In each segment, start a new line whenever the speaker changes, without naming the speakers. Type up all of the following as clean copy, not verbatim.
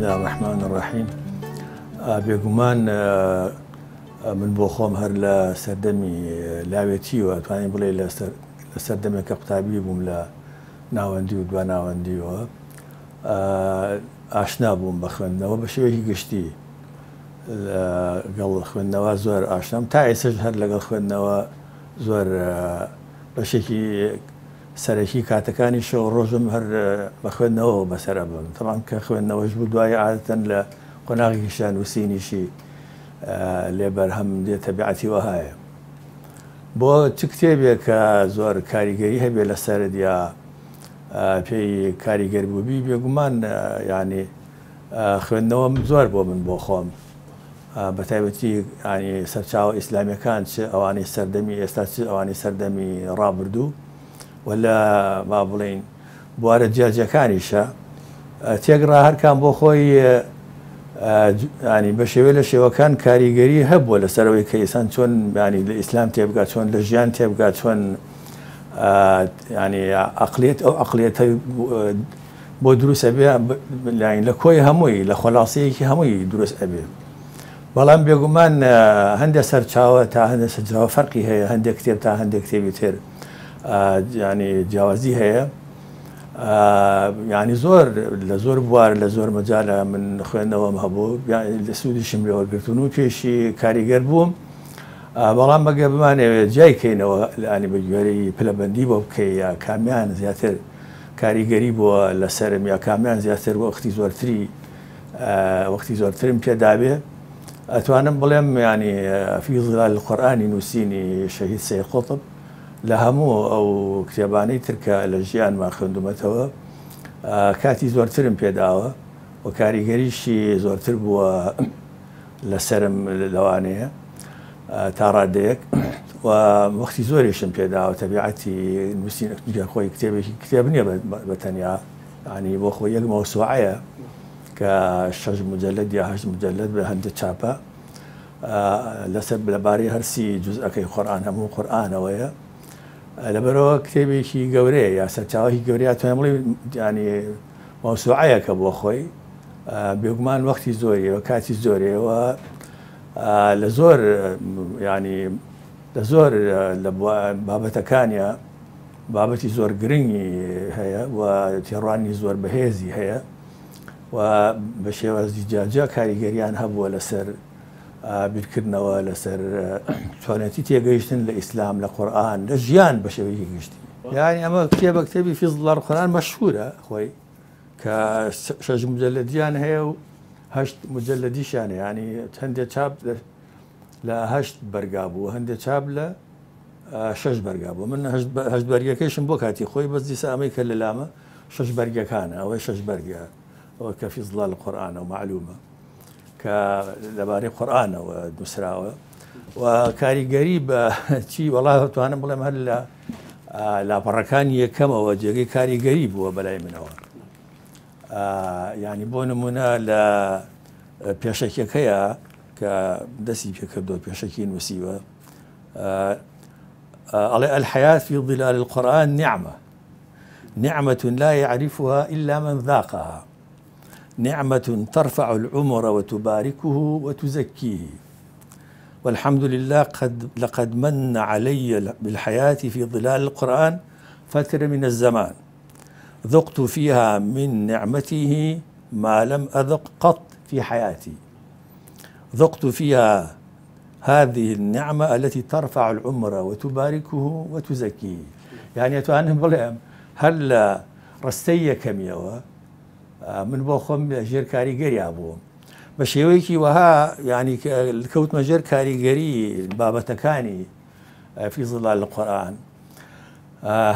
الله الرحمن الرحیم. بێگومان من بۆ خۆم هەر لە سەردەمی لاوێتیوە توانین بڵێ لە سەردەمێک کە قوتابی بووم لە ناوەندی و دوا ناوەندیەوە ئاشنا بووم بە خوێندنەوە بە شێوەیەکی گشتی لەگەڵ خوێندنەوە زۆر ئاشنام، تا ئێستاش هەر لەگەڵ خوێندنەوە زۆر بەشێکی سەرەکی کاتەکانی شەو ڕۆژم هەر بە خوێندنەوەوە بەسەر ئەبم. تەبعەن کە خوێندنەوەش بوو دوای عادەتەن لە قۆناغێکیشدا نووسینیشی لێ بەرهەم دێ، تەبیعەتی وەهایە. بۆ چ کتێبێک کە زۆر کاریگەری هەبێ لەسەرت یا پێی کاریگەر بووبی، بێگومان یانی خوێندنەوەم زۆر بۆ من بۆ خۆم بە تایبەتی ینی سەرچاوە ئیسلامیەکان، چ ئەوانەی سەردەمی ئێستا چ ئەوانەی سەردەمی ڕابردوو و لە با بڵین بوارە جیاجیەکانیشە تێگڕا هەرکام بۆ خۆی ینی بە شێوەی لە شێوەکان کاریگەری هەبووە لەسەرەوەی کە ئینسان چۆن ینی لە ئیسلام تێبگا، چۆن لە ژیان تێبگا، چۆن ینی عقلیت ئەو عقلیەتە بۆ دروست ئەبێ، لە کۆی هەمووی لە خۆلاصەیەکی هەمووی دروست ئەبێ. بەڵام بێگومان هەندێک سەرچاوە تا هەندێک سەرچاوە فەرقی هەیە، هەندێک کتێب تا هەندێک کتێبی تر ینی جیاوازی هەیە. ینی زۆر لە زۆر بوار لە زۆر مەجالە من خوێندنەوەم هەبوو، لە سوودیشم لێ وەرگرتون و پێشی کاریگەر بووم. بەڵام بەگە بمانەوێت جیای کەینەوە ینی بە گوێرەی پلەبەندی بۆ بکەی یا کامیان زیاتر کاریگەری بووە لەسەرم یا کامیان زیاتر وەختی زۆرتری وەختی زۆرترم پێدابێ، ئەتوانم بڵێم ینی فی ظلال القرآنی نووسینی شەهید سەید قوتب لە هەموو ئەو کتێبانەی تر کە لە ژیانما خوێندومەتەوە کاتی زۆرترم پێداوە و کاریگەریشی زۆرتر بووە لەسەرم لەوانەیە تا ڕادەیەک و وەختی زۆریشم پێداوە. تەبیعەتی نووسین خۆی کتێبێکی کتێب نییە بە تەنیا، ینی بۆ خۆی یەک مەوسوعەیە کە 6 مجلد یا 8 مجلد بە هەندێک چاپە لەسەر لەبارەی هەرسی جوزئەکەی قورئان هەموو قورئانەوەیە. لەبەرەوە کتێبێکی گەورەیە یا سەرچاوەکی گەورەیە، توانم بڵێم ینی مەوسوعەیەکە بۆ خۆی. بێگومان وەختی زۆریەوە کاتی زۆرەوە لە زۆر ینی لە زۆر لە بابەتەکانیا بابەتی زۆر گرنگی هەیە و تێڕوانی زۆر بەهێزی هەیە و بە شێوازی جیاجیا کاریگەریان هەبووە لەسەر بیرکردنەوە، لەسەر چۆنێتی تێگەیشتن لە ئیسلام، لە قورئان، لە ژیان بە شێوەیەکی گشتی. یعنی ئەمە کتێبە کتێبی فی ظلال القرآن مەشهورە خۆی کە 6 مجلدیان هەیە و 8 مجلدیشیان هەیە. یعنی هەندێک چاپ لە 8 بەرگا بوو، هەندێک چاپ لە 6 بەرگا بوو. من 8 بەرگەکەیشم بۆ کاتی خۆی، بەس دیسە ئەمەی کە لە لامە 6 بەرگەکانە، ئەوەی 6 بەرگە ئەوە کە فی ظلال القرآنە و معلومە کە لەبارەی قورئانەوە نووسراوە و کاریگەری بە چی وەڵا توانم بڵێم هەر لە لاپەڕەکانی یەکەمەوە جێگەی کاریگەری بووە بەلای منەوە. ینی بۆ نمونە لە پێشەکیەکەیە کە دەستی پێکردەوە پێشەکی نووسیوە ئەڵێ الحياة في ظلال القرآن نعمة، نعمة لا يعرفها إلا من ذاقها، نعمة ترفع العمر وتباركه وتزكيه، والحمد لله لقد من علي بالحياة في ظلال القرآن فترة من الزمان ذقت فيها من نعمته ما لم أذق قط في حياتي، ذقت فيها هذه النعمة التي ترفع العمر وتباركه وتزكيه. يعني أتوانم بڵێم هەر لە ڕستەی یەکەمیەوە من بۆ خۆم ژێر کاریگەریا بووم بە شێوەیەکی وەها، ینی کەوتمە ژێر کاریگەری بابەتەکانی فی ظلال القرآن.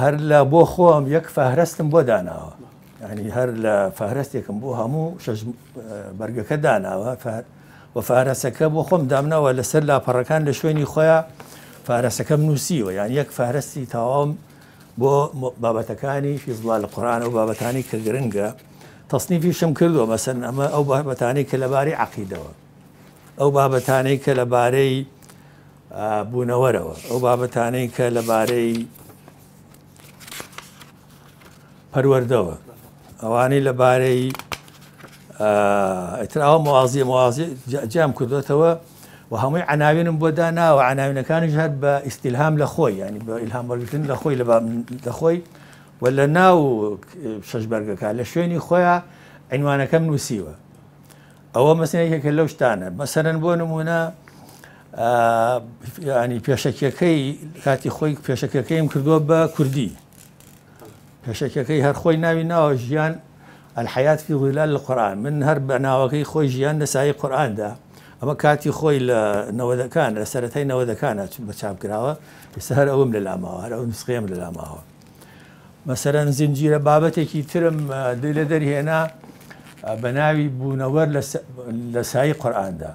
هەر لە بۆ خۆم یەک فەهرستم بۆ داناوە، ینی هەر لە فەهرستێکم بۆ هەموو 6 بەرگەکە داناوە و فەهرستەکە بۆ خۆم دامناوە لەسەر لاپەڕەکان لە شوێنی خۆیان فەهرستەکەم نووسیوە. یعنی یەک فەهرستی تەواوم بۆ بابەتەکانی فی ظلال القرآن و بابەتانی کە گرنگە تەصنیفیشم کردووە. مەسەن ئەمە ئەو بابەتانەی کە لەبارەی عەقیدەوە، ئەو بابەتانەی کە لەبارەی بوونەوەرەوە، ئەو بابەتانەی کە لەبارەی پەروەردەوە، ئەوانەی لەبارەی ئیتر ئەوە موازیە موازی جیام کردوێتەوە و هەمووی عناوینم بۆ داناوە، عناوینەکانیش هەر بە ئیستیلهام لە خۆی، ینی بە ئیلهام وەرگرتن لە خۆی لە خۆی و لە ناو شەش بەرگەکە لە شوێنی خۆیان عنوانەکەم نووسیوە. ئەوە مەسەلەن یەکێکە لەو شتانە. مەسەلەن بۆ نمونە ینی پێشەکیەکەی کاتی خۆی پێشەکەکەیم کردووە بە کوردی، پێشەکیەکەی هەر خۆی ناوی ناوە ژیان الحیات فی ظلال القرآن، من هەر بە ناوەکەی خۆی ژیان لە سایەی قورئاندا. ئەمە کاتی خۆی لە نەوەدەکان، لە سەرەتای نەوەدەکانە بە چاپ کراوە، ئێستا هەر ئەوم لە لاماوە، هەر ئەو نسخەیەم لە لاماوە. مەسەرەن زنجیرە بابەتێکی ترم لە دەرهێنا بە ناوی بوونەوەر لە سایەی قورئاندا.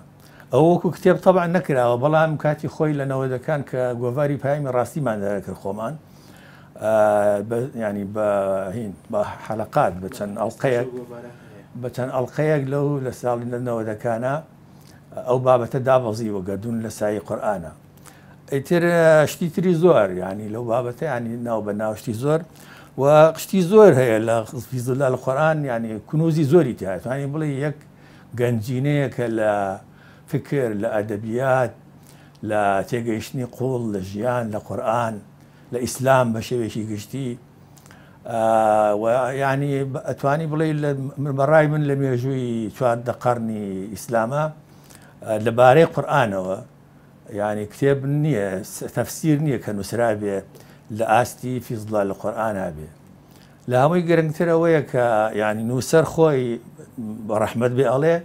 ئەوە وەکو کتێب تەبع نەکراوە، بەڵام کاتی خۆی لە نەوەدەکان کە گۆڤاری پایمی ڕاستیمان دەرەکرد خۆمان، ینی بە هین بە حەلقات بە چەند ئەڵلقەیەک بە چەند ئەڵلقەیەک لەو لە ساڵی لە نەوەدەکانە ئەو بابەتە دابەزیوە گەردوون لە سایەی قورئانە. ئیتر شتی تری زۆر ینی لەو بابەتە ینی ناو بە ناو شتی زۆر و شتی زۆر هەیە لە فی ظلال القرآن، ینی کنوزی زۆری تیا، توانی بڵێ یەک گەنجینەیەکە لە فکر، لە ئەدەبیات، لە تێگەیشتنی قوڵ لە ژیان، لە قورئان، لە ئیسلام بە شێوەیەکی گشتی. ینی ئەتوانی بڵێ بەڕای من لە مێژووی 14 قەرنی ئیسلامە لەبارەی قورئانەوە یعنی کتێب نییە، تەفسیر نییە کە نووسرا بێ لە ئاستی فی ظلال القرآن بێ. لە هەمووی گرنگتر ئەوەیە کە یعنی نووسەر خۆی بە ڕەحمەت بێ ئەڵێ،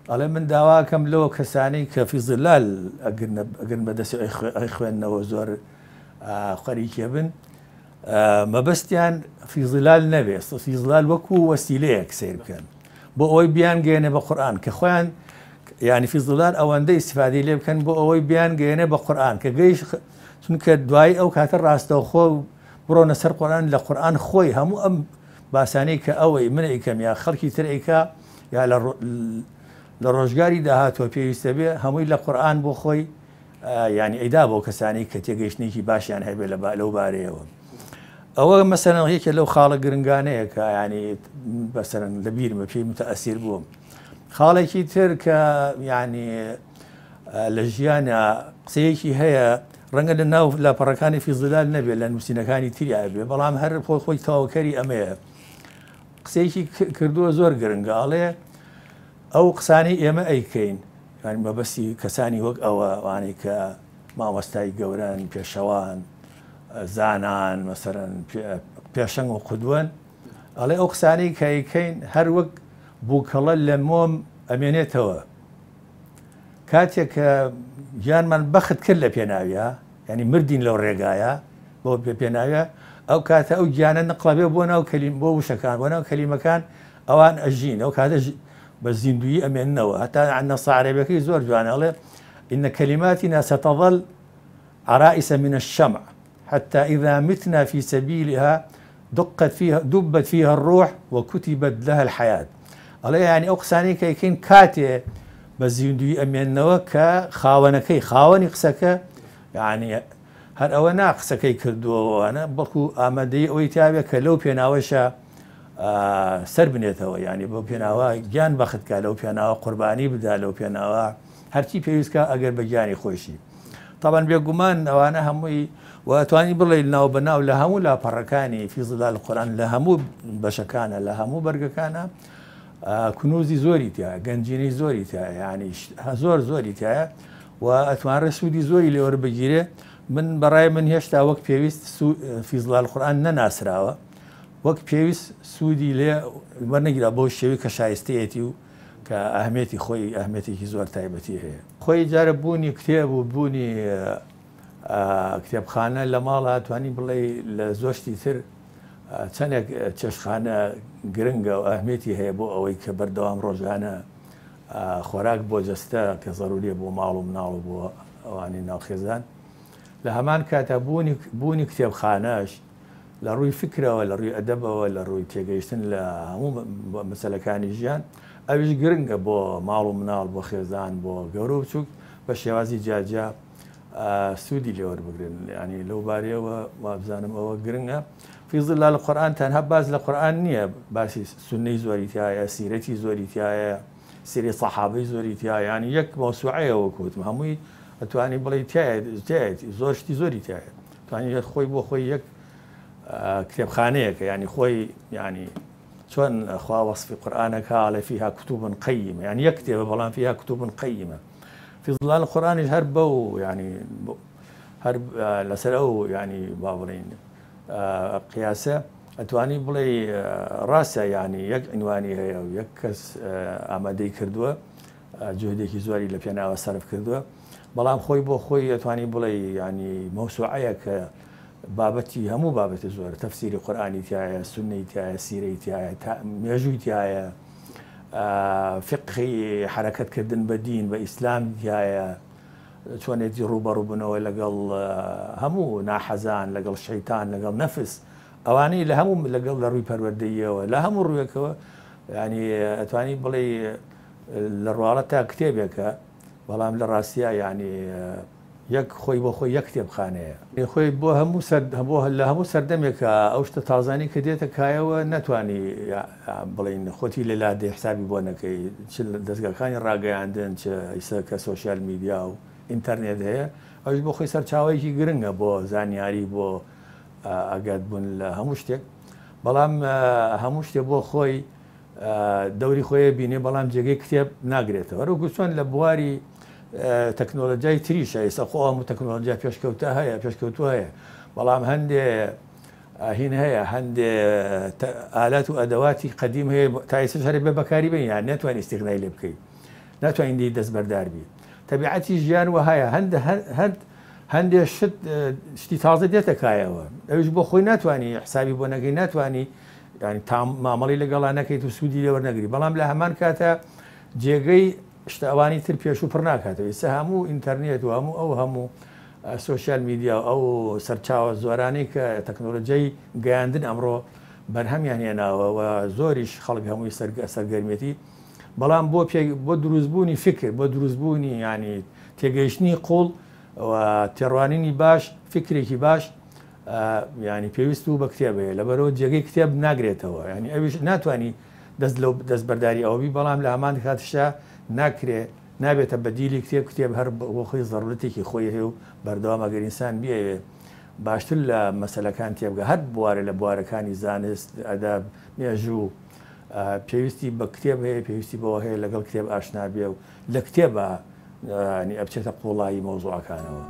ئەڵێ من داواکەم لەو کەسانەی کە فی ظلال ئەگرن بەدەستی ئەی خوێندنەوە زۆر خەریکێ بن، مەبەستیان فی ظلال نەبێ، فی ظلال وەکو وەسیلەیەک سەیر بکەن بۆ ئەوەی بیانگەیەنێ بە قورئان، کە خۆیان یعنی فی ظلال ئەوەندە ئیستیفادەی لێ بکەن بۆ ئەوەی بیانگەیەنێ بە قورئان، کە گەیش چونکە دوایی ئەو کاتە ڕاستەوخۆ بڕۆنە سەر قورئان، لە قورئان خۆی هەموو ئەم باسانەی کە ئەوەی من ئەیکەم یا خەڵکی تر ئەیکا یا لە ڕۆژگاری داهاتوە پێویستە بێ، هەمووی لە قورئان بۆ خۆی یعنی ئەیدا بۆ کەسانی کە تێگەیشتنێکی باشیان هەبێ لەو بارەیەوە. ئەوە مەسەلەن یەکێ لەو خاڵە گرنگانەیە کە یعنی مەسەلەن لە بیرمە پێی متەئەسیر بووم. خاڵێکی تر کە یعنی لە ژیانە قسەیەکی هەیە، ڕەنگە لە ناو لاپەڕەکانی فی ظلال نەبێت، لە نووسینەکانی تریا بێ، بەڵام هەر خۆی خۆی تەواوکەری ئەمەیە. قسەیەکی کردووە زۆر گرنگە، ئەڵێ ئەو قسانەی ئێمە ئەیکەین، یعنی مەبەستی کەسانی وەک ئەوە، ئەوانەی کە مامۆستای گەورەن، پێشەوان، زانان، مەسەرەن پێشەنگ و قودوەن، ئەڵێ ئەو قسانەی کە ئەیکەین هەر وەک بووکەڵە لە مۆم ئەمێنێتەوە. کاتێک کە گیانمان بەخت کرد لە پێناویە، یعنی مردین لەو ڕێگایە بۆ پێناویە، ئەو کاتە ئەو گیانە نقڵەبێ بۆ ناو کەلیم، بۆ وشەکان، بۆ ناو کەلیمەکان، ئەوان ئەژین، ئەو کاتە بە زیندویی ئەمێننەوە. هەتا نەسە عەرەبیەکەی زۆر جوانە، ئەڵێ إن كلماتنا ستظل عرائس من الشمع حتى إذا متنا في سبيلها دقت فيها دبت فيها الروح وكتبت لها الحياة. ئەڵێ یعنی ئەو قسانەی کە یەکەین کاتێ بە زیندویی ئەمێننەوە کە خاوەنەکەی، خاوەنی قسەکە، یعنی هەر ئەوە نا قسەکەی کردووەوەوانە، بەڵکو ئامادەی ئەوەی تیاوێ کە لەو پێناوەشە سەر بنێتەوە، یعنی بەو پێناوە گیان بەخت کا، لەو پێناوە قوربانی بدا، لەو پێناوە هەرچی پێویست کا ئەگەر بە گیانی خۆشی. طبعا بێگومان ئەوانە هەمووی و ئەتوانی بڵێ ناو بە ناو لە هەموو لاپەڕەکانی فی ظلال القرآن، لە هەموو بەشەکانە، لە هەموو بەرگەکانە کنوزی زۆری تیا، گەنجینەی زۆری تیا، یعنی زۆر زۆری تایە و ئەتوانرێت سوودی زۆری لێوەربگیرێ. من بەڕای من هێشتا وەک پێویست فی ظلال القرآن نەناسراوە، وەک پێویست سوودی لێ وەرنەگیرا بەو شێوەی کە شایستەیەتی و کە ئەهمێتی خۆی ئەهمێتێکی زۆر تایبەتی هەیە. خۆی جارە بوونی کتێب و بوونی کتێبخانە لە ماڵە توانی بڵێ لە زۆر شتی تر چەندێک چێشتخانە گرنگە و ئەهمێتی هەیە بۆ ئەوەی کە بەردەوام ڕۆژانە خۆراک بۆ جەستە کە زەروریە بۆ ماڵ و مناڵ و بۆ ئەوانەی ناو خێزان. لە هەمان کاتا بوونی کتێبخانەش لە ڕووی فکرەوە، لە ڕووی ئەدەبەوە، لە ڕووی تێگەیشتن لە هەموو مەسەلەکانی ژیان، ئەویش گرنگە بۆ ماڵ و مناڵ، بۆ خێزان، بۆ گەورە و بچووک بە شێوازی جیاجیا سوودی لێوەربگرن. ینی لەو بارەیەوە وابزانم ئەوە گرنگە. في ظلال القرآن تەنها باس لە قورئان نییە، باسی سوننەی زۆری تیایە، سیرەتی زۆری تیایە، سیرەی سەحابەی زۆری تیایە، یانی یەک مەوسوعەیە وەکو وتم هەمووی ئەتوانی بڵێی تیایەتی زۆر شتی زۆری تیایە، توانی خۆی بۆ خۆی یەک کتێبخانەیەکە، یانی خۆی یانی چۆن خوا وەسفی قورئانەکە ئەڵێ فیها کتب قیمە، یانی یەک کتێبە بەڵام فیها کتب قیمە. في ظلال القرآنیش هەر بەو یانی هەر لەسەر ئەو یانی با بڵێین قیاسە ئەتوانی بڵێی ڕاستە یانی یەک عنوانی هەیە و یەک کەس ئامادەی کردووە جهدێکی زۆری لە پێناوە سەرف کردووە بەڵام خۆی بۆ خۆی ئەتوانی بڵێ ینی مەوسوعەیە کە بابەتی هەموو بابەتی زۆر تەفسیری قورئانی تایە سونەی تایە سیرەی تایە مێژووی تایە فقهی حرەکەتکردن بە دین بە ئیسلام تایە چۆنێتی ڕووبەڕووبوونەوە لەگەڵ هەموو ناحەزان، لەگەڵ شەیتان، لەگەڵ نەفس، ئەوانەی لە هەموو لەگەڵ لە ڕووی پەروەردەییەوە لە هەموو ڕوویەکەوە یانی ئەتوانی بڵێی لە ڕواڵەتا کتێبێکە بەڵام لە ڕاستیا یانی یەک خۆی بۆ خۆی یەک کتێبخانەیە. خۆی بۆ هەموو سەر بۆ لە هەموو سەردەمێکا ئەو شتە تازانەی کە دێتە کایەوە ناتوانی بڵێین خۆتی لێ لادەی حسابی بۆ نەکەی چ لە دەزگاکانی ڕاگەیاندن چ ئیستا کە سۆشیال میدیا و ئینتەرنێت هەیە ئەویش بۆ خۆی سەرچاوەیەکی گرنگە بۆ زانیاری بۆ ئاگاد بوون لە هەموو شتێک بەڵام هەموو شتێک بۆ خۆی دەوری خۆی بینێ بەڵام جێگەی کتێب ناگرێتەوە هەروەکو چۆن لە بواری تەکنۆلۆژیای تریشە ئێستا خۆ هەموو تەکنۆلۆژیا پێشکەوتە هەیە پێشکەوتووە هەیە بەڵام هەندێ هین هەیە هەندێ ئالات و ئەدەواتی قەدیم هەیە تا ئێستاش هەر بێ بەکاری بێنی یان ناتوانانی ئیستیغنای لێ بکەی ناتوانین لێی دەستبەردار بی تەبیعەتی ژیان وەهایە هەند هەند هەندێ شت شتی تازە دێتە کایەوە ئەویش بۆ خۆی ناتوانانی حسابی بۆ نەکەی ناتوانانی ینی تام مامەڵی لەگەڵا نەکەیت و سوودی لێ وەرنەگری بەڵام لە هەمان کاتە جێگەی شتە ئەوانی تر پێشوو پڕ ناکاتەوە ئێستا هەموو ئینتەرنێت و هەموو ئەو هەموو سۆشیال میدیا و ئەو سەرچاوە زۆرانەی کە تەکنۆلۆژیای گەیاندن ئەمڕۆ بەرهەمیان هێناوە و زۆریش خەڵک هەمووی سەرگەرمێتی بەڵام بۆ پێ بۆ دروستبوونی فکر بۆ دروستبوونی ینی تێگەیشتنی قوڵ و تێڕوانینی باش فکرێکی باش ینی پێویست و بە کتێب هەیە لەبەرەوە جێگەی کتێب ناگرێتەوە ینی ئەویش ناتوانانی دەست لەو دەستبەرداری ئەوە بی بەڵام لە هەمان کاتیشا ناکرێ نابێتە بەدیلی کتێب کتێب هەر بۆ خۆی زەرورەتێکی خۆی هەیە و بەردەوام ئەگەر ئینسان بیەوێ باشتر لە مەسەلەکان تێبگا هەر بوارێ لە بوارەکانی زانست ئەدەب مێژوو پێویستی بە کتێب هەیە پێویستی بەوە هەیە لەگەڵ کتێب ئاشنا بێ و لە کتێبا ئەبچێتە قوڵایی مەوزوعەکانەوە.